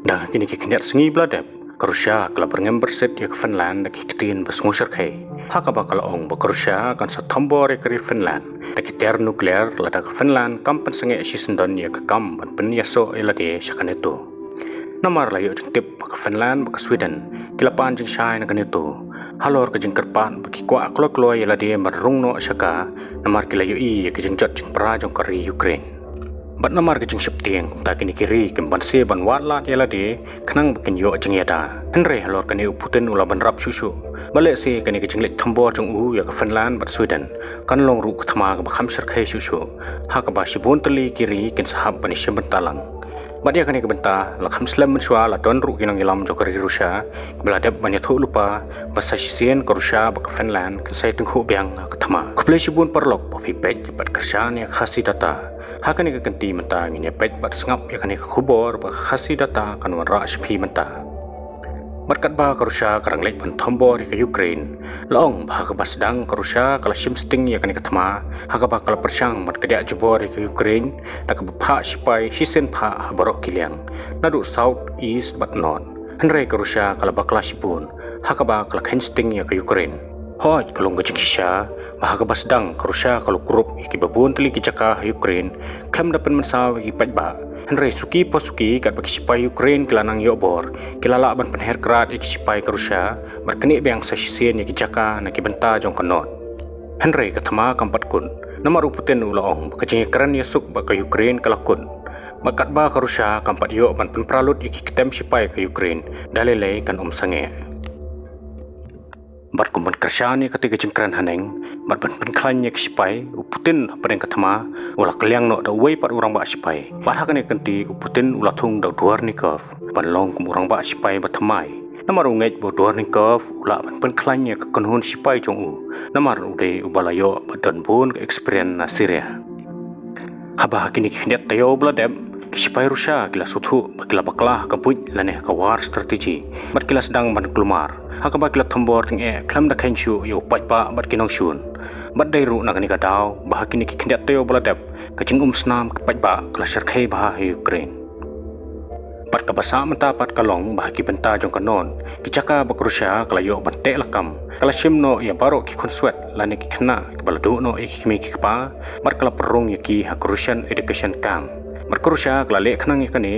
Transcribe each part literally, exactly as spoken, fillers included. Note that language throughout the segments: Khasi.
Da kine ki khyndiat sngi ba la dep, ka Russia ka la byrngem byrsit ïa ka Finland da ki ktien ba sngewshyrkhei, ha kaba ka la ong ba ka Russia kan sa thombor ïa ka ri Finland da ki tiar nuklear lada ka Finland kam pynsangeh shisyndon ïa ka kam ban pynïasoh ïa lade sha ka NATO. Namar la ïoh jingtip ba ka Finland bad ka Sweden ki la pan jingshai na ka NATO halor ka jingkyrpad ba ki kwah kloi kloi ïa lade ban rung noh sha ka, namar ki la ïohi ïa ka jingjot jingpra jong ka ri Ukraine. Bad namar ka jingsheptieng, kumta kine ki ri kim banse ban wad lad ïa lade khnang ba kin ïoh jingïada. Hynrei halor kane u Putin u la bynrap shuh shuh. Balei shi kane ka jingleit thombor jong u ïa ka Finland bad Sweden kan long ruh ka thma kaba kham shyrkhei shuh shuh, ha kaba shibun tylli ki ri kin sa hap ban ïashim bynta lang. Bad ïa kane ka bynta la kham slem mynshuwa la don ruh ki nongïalam jong ka ri Russia kiba la dep ban ïathuh lypa ba sa shisien ka Russia bad ka Finland kan sa ïatyngkhuh biang ha ka thma. Khublei shibun paralok ba phi peit bad kyrshan ïa ka Khasi Data. Ha kane ka kynti mynta ngin ïa peit bad sngap ïa kane ka khubor ba ka Khasi Data kan wanrah sha phi mynta. Bad katba ka Russia ka dang leit ban thombor ïa ka Ukraine, la ong ba ha kaba sdang ka Russia ka la shim sting ïa kane ka thma, ha kaba ka la pyrshang ban kdiah jubor ïa ka Ukraine da kaba phah shipai shisien phah ha baroh ki liang, naduh south, east bad north. Hynrei ka Russia ka la bakla shibun, ha kaba ka la kheiñ sting ïa ka Ukraine. Hooid, ka long ka jingshisha ba ha kaba sdang ka Russia ka la kurup ïa kiba bun tylli ki jaka ha Ukraine khlem da pynmynsaw ïa ki paidbah. Hynrei suki pa suki, katba ki shipai Ukraine ki la nang ïoh bor, ki la lah ban pynher krad ïa ki shipai ka Russia bad knieh biang sa shisien ïa ki jaka na ki bynta jong ka north. Hynrei ka thma kam pat kut, namar u Putin u la ong ba ka jingïakren ïasuk bad ka Ukraine ka la kut. Bad katba ka Russia kam pat ïoh ban pynpra lut ïa ki ktem shipai ka Ukraine, da lei lei kan ym sangeh. Bad kum ban kyrshan ïa kata ka jingkren haneng bad ban pynkhlaiñ ïa ki shipai, u Putin hapdeng ka thma u la kylliang noh da uwei pat u rangbah shipai. Bad ha kane ka kynti u Putin u la thung da u Dvornikov ban long kum u rangbah shipai ba thymmai. Namar u ngeit ba u Dvornikov u lah ban pynkhlaiñ ïa ka kynhun shipai jong u, namar u dei uba la ïoh bad don bun ka experience na Syria. Haba ha kine ki khyndiat taïew ba la dep, ki shipai Russia ki la sngewthuh ba ki la bakla ha ka buit lane ha ka war strategy, bad ki la sdang ban kulmar, ha kaba ki la thombor tyngeh khlem da kheiñ shuh ïa u paidbah bad ki nongshun. Bad dei ruh na kane ka daw ba ha kine ki khyndiat taïew ba la dep, ka jingumsnam ka paidbah ka la shyrkhei bha ha Ukraine. Bad kaba sah mynta pat ka long ba ha ki bynta jong ka north, ki jaka ba ka Russia ka la ïoh ban teh lakam, ka la shim noh ïa baroh ki khunswet lane ki khynnah kiba la duh noh ïa ki kmie ki kpa, bad ka la pynrung ïa ki ha ka Russian education camp. Bad ka Russia ka la leh khnang ïa kane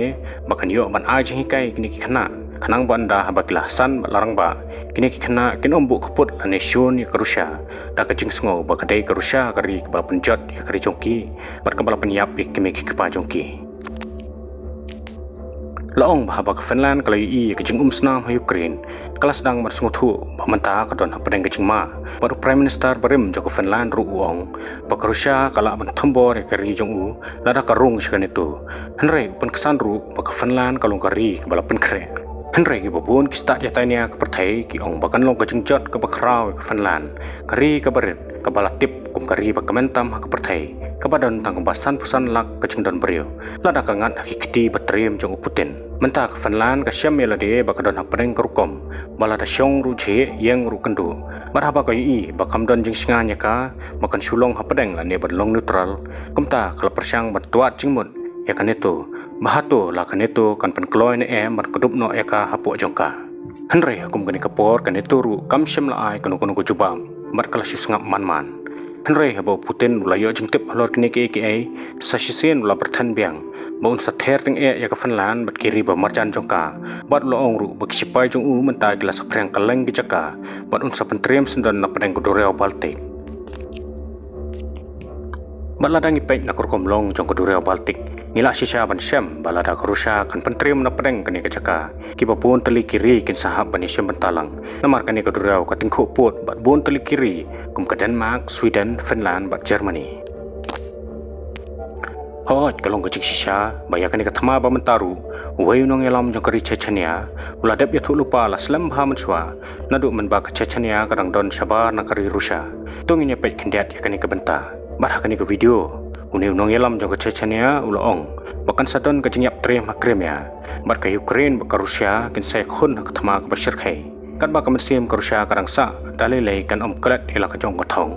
ba kan ïoh ban ai jinghikai ïa kine ki khynnah, khnang ba ynda haba ki la san bad la rangbah, kine ki khynnah kin ym buh kput lane shun ïa ka Russia, da ka jingsngew ba ka dei ka Russia ka ri kaba la pynjot ïa ka ri jong ki bad kaba la pynïap ïa ki kmie ki kpa jong ki. La ong ba haba ka Finland ka la ïohi ïa ka jingumsnam ha Ukraine, ka la sdang ban sngewthuh ba mynta ka don hapdeng ka jingma. Bad u Prime Minister barim jong ka Finland ruh u ong ba ka Russia ka lah ban thombor ïa ka ri jong u lada ka rung sha ka NATO. Hynrei u pynksan ruh ba ka Finland ka long ka ri kaba la pynkhreh. Hynrei kiba bun ki stad ïatai nia ka pyrthei ki ong ba kan long ka jingjot kaba khraw ïa ka Finland, ka ri kaba rit, kaba la tip kum ka ri ba kmen tam ha ka pyrthei, kaba don tang kaba sanphew san lak ka jingdon briew, lada ka ngat ha ki kti ba triem jong u Putin. Mynta ka Finland ka shem ïa lade ba ka don hapdeng ka rukom ba lada shong ruh jhieh, ïeng ruh kynduh. Bad haba ka ïohi ba kam don jingshngaiñ ïa ka ba kan shu long hapdeng lane ban long neutral, kumta ka la pyrshang ban twad jingmut ïa ka NATO, ba hato la ka NATO kan pynkloi ne em ban kdup noh ïa ka hapoh jong ka. Hynrei ha kum kane ka por ka NATO ruh kam shym la ai kano kano ka jubab, bad ka la shu sngap man man. Hynrei haba u Putin u la ïoh jingtip halor kine kiei kiei, sa shisien u la pyrthen biang ba un sa ther tyngeh ïa ka Finland bad ki ri ba marjan jong ka, bad u la ong ruh ba ki shipai jong u mynta ki la saphriang kylleng ki jaka, bad un sa pyntriem syndon na pdeng ka duriaw Baltic. Bad lada ngi peit na ka rukom long jong ka duriaw Baltic, ngi lah shisha ban shem ba lada ka Russia kan pyntriem na pdeng kane ka jaka, kiba bun tylli ki ri kin sa hap ban ïashim bynta lang. Namar kane ka duriaw ka tyngkhuh pud bad bun tylli ki ri kum ka Denmark, Sweden, Finland bad Germany. Hooid, ka long ka jingshisha ba ïa kane ka thma ba mynta ruh uwei u nongïalam jong ka ri Chechnya u la dep ïathuh lypa la slem bha mynshuwa, naduh mynba ka Chechnya ka dang don shabar na ka ri Russia. To ngin ïa peit khyndiat ïa kane ka bynta. Bad ha kane ka video, une u nongïalam jong ka Chechnya u la ong ba kan sa don ka jingïap triem ha Crimea, bad ka Ukraine bad ka Russia kin sa ïakhun ha ka thma kaba shyrkhei. Katba ka mynsiem ka Russia ka dang sah, da lei lei kan ym klet ïa la ka jong ka thong.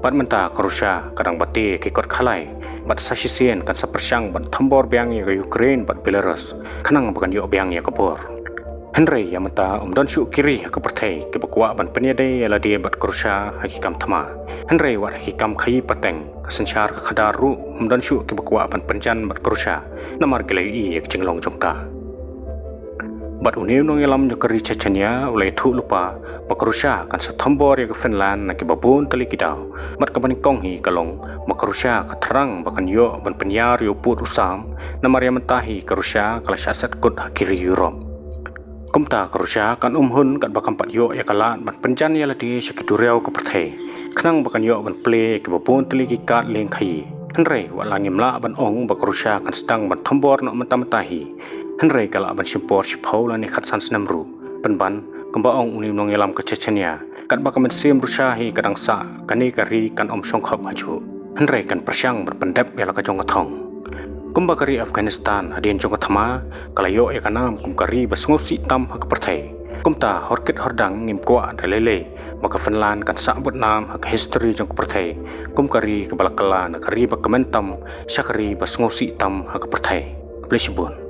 Bad mynta ka Russia ka dang bate ïa ki kot khalai, bad sa shisien kan sa pyrshang ban thombor biang ïa ka Ukraine bad Belarus, khnang ba kan ïoh biang ïa ka bor. Hynrei ïa mynta ym don shuh ki ri ha ka pyrthei kiba kwah ban pynïadei ïa lade bad ka Russia ha ki kam thma. Hynrei wat ha ki kam khaïi pateng, ka synshar ka khadar ruh ym don shuh kiba kwah ban pynjan bad ka Russia, namar ki la ïohi ïa ka jinglong jong ka. Bad une u nongïalam jong ka ri Chechnya u la ïathuh lypa ba ka Russia kan sa thombor ïa ka Finland na kiba bun tylli ki daw. Bad kaba nyngkong hi ka long ba ka Russia ka thrang ba kan ïoh ban pynïar ïa u pud u sam, namar ïa mynta hi ka Russia ka la shah set kut ha ki ri Europe. Kumta ka Russia kan ym hun katba kam pat ïoh ïa ka lad ban pynjan ïa lade sha ki duriaw ka pyrthei, khnang ba kan ïoh ban plie ïa kiba bun tylli ki kad lieng khaïi. Hynrei wat la ngim lah ban ong ba ka Russia kan sdang ban thombor noh mynta mynta hi. Hynrei ka lah ban shim por shiphew lane khatsan snem ruh. Pynban, kumba ong une u nongïalam ka Chechnya, katba ka mynsiem Russia hi ka dang sah, kane ka ri kan ym shongkhop hajuh. Hynrei kan pyrshang ban pyndep ïa la ka jong ka thong. Kumba ka ri Afghanistan hadien jong ka thma, ka la ïoh ïa ka nam kum ka ri ba sngewsih tam ha ka pyrthei. Kumta hor kit hor dang ngim kwah da lei lei ba ka Finland kan sah bud nam ha ka history jong ka pyrthei kum ka ri kaba la kylla na ka ri ba kmen tam sha ka ri ba sngewsih tam ha ka pyrthei. Khublei shibun.